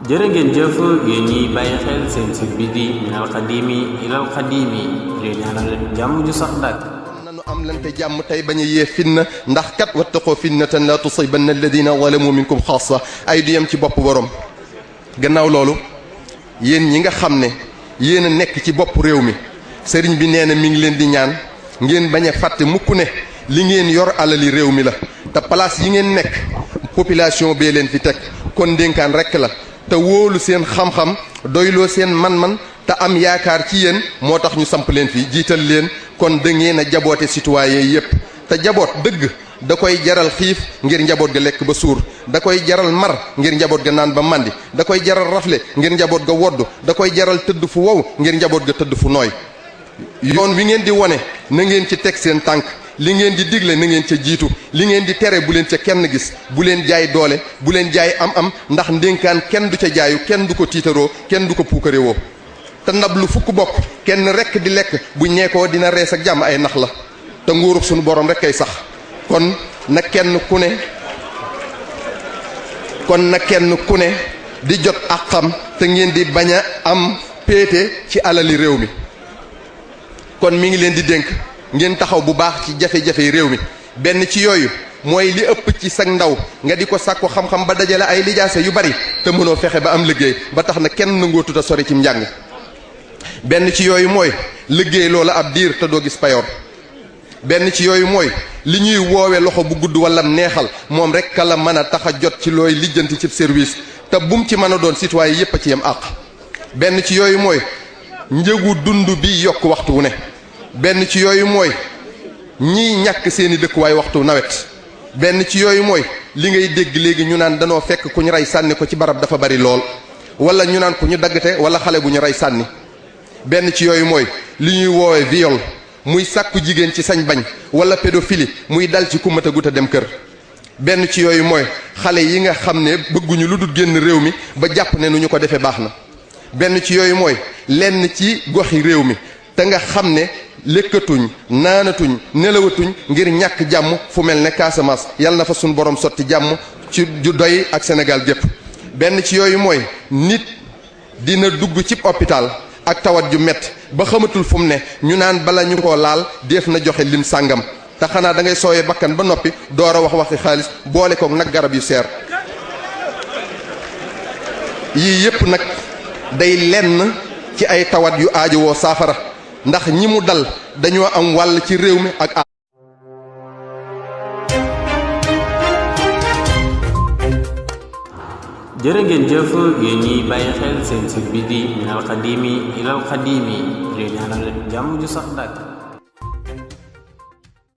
jërë ngeen jëf yéen ñiy bàyyi xel seen site bi di minal xadimi ilal xadimi leen ñaanal jàmm ju sax dàkk. nanu am lante jàmm tey bañ a yee fitna ndax kat wattaqoo fitnatan la tusibanna alladina zalamu minkum xaasa ay du yem ci bopp borom. gannaaw loolu yéen ñi nga xam ne yéen a nekk ci bopp réew mi sëriñ bi nee na mi ngi leen di ñaan ngeen bañ a fàtte mukk ne li ngeen yor alali réew mi la te place yi ngeen nekk population bee leen fi teg kon ndénkaan rekk la. te wóolu seen xam-xam doyloo seen man-man te am yaakaar ci yéen moo tax ñu samp leen fi jiital leen kon da ngeen a jaboote citoyen yépp te jaboot dëgg da koy jaral xiif ngir njaboot ga lekk ba suur da koy jaral mar ngir njaboot ga naan ba màndi da koy jaral rafle ngir njaboot ga woddu da koy jaral tëdd fu wow ngir njaboot ga tëdd fu nooy yoon wi ngeen di wone na ngeen ci teg seen tànk li ngeen di digle na ngeen ca jiitu li ngeen di tere bu leen ca kenn gis bu leen jaay doole bu leen jaay am ndax ndénkaan kenn du ca jaayu kenn du ko tiitaroo kenn du ko puukarewoo te ndab lu fukk bokk kenn rekk di lekk bu ñeekoo dina rees ak jàmm ay nax la te nguurug suñu borom rekk ay sax kon na kenn ku ne di jot àqam te ngeen di bañ a am péete ci alali réew mi kon mi ngi leen di dénk ngeen taxaw bu baax ci jafe-jafe réew mi benn ci yooyu mooy li ëpp ci sag ndaw nga di ko sàkku xam-xam ba dajale ay lijaase yu bari te mënoo fexe ba am liggéey ba tax na kenn nangoo tuta sori ci njàng benn ci yooyu mooy liggéey loola ab diir te doo gis payoor benn ci yooyu mooy li ñuy woowe loxo bu gudd wala neexal moom rek ka la mën a tax a jot ci looy lijjanti ci service te bum ci mën a doon citoyen yépp a ci yem àq benn ci yooyu mooy njëgu dund bi yokk waxtu wu ne benn ci yooyu mooy ñiy ñàkk seeni dëkkuwaay waxtu nawet benn ci yooyu mooy li ngay dégg léegi ñu naan danoo fekk ku ñu rey sànni ko ci barab dafa bari lool wala ñu naan ku ñu daggate wala xale bu ñu rey sànni benn ci yooyu mooy li ñuy woowe viol muy sàkku jigéen ci sañ bañ wala pédophilie muy dal ci ku mat a gut a dem kër benn ci yooyu mooy xale yi nga xam ne bëgguñu lu dul génn réew mi ba jàpp ne nu ñu ko defee baax na benn ci yooyu mooy lenn ci goxi réew mi te nga xam ne lekkatuñ naanatuñ nelawatuñ ngir ñàkk jàmm fu mel ne Casamance yàlla na fa suñu borom sotti jàmm ci ju doy ak Sénégal gépp benn ci yooyu mooy nit dina dugg ci hôpital ak tawat ju mett ba xamatul fu mu ne ñu naan bala ñu koo laal def na joxe lim sàngam te xanaa da ngay sooyee bakkan ba noppi door a waxi xaalis boole koog nag garab yu seer yii yépp nag day lenn ci ay tawat yu aajowoo saafara ndax ñi mu dal dañoo am wàll ci réew mi ak jërë ngeen jëf yéen ñiy bàyyi xel seen site bi di minal xadimi ilal xadimi leen ñaanal jàmm ju sax dàkk.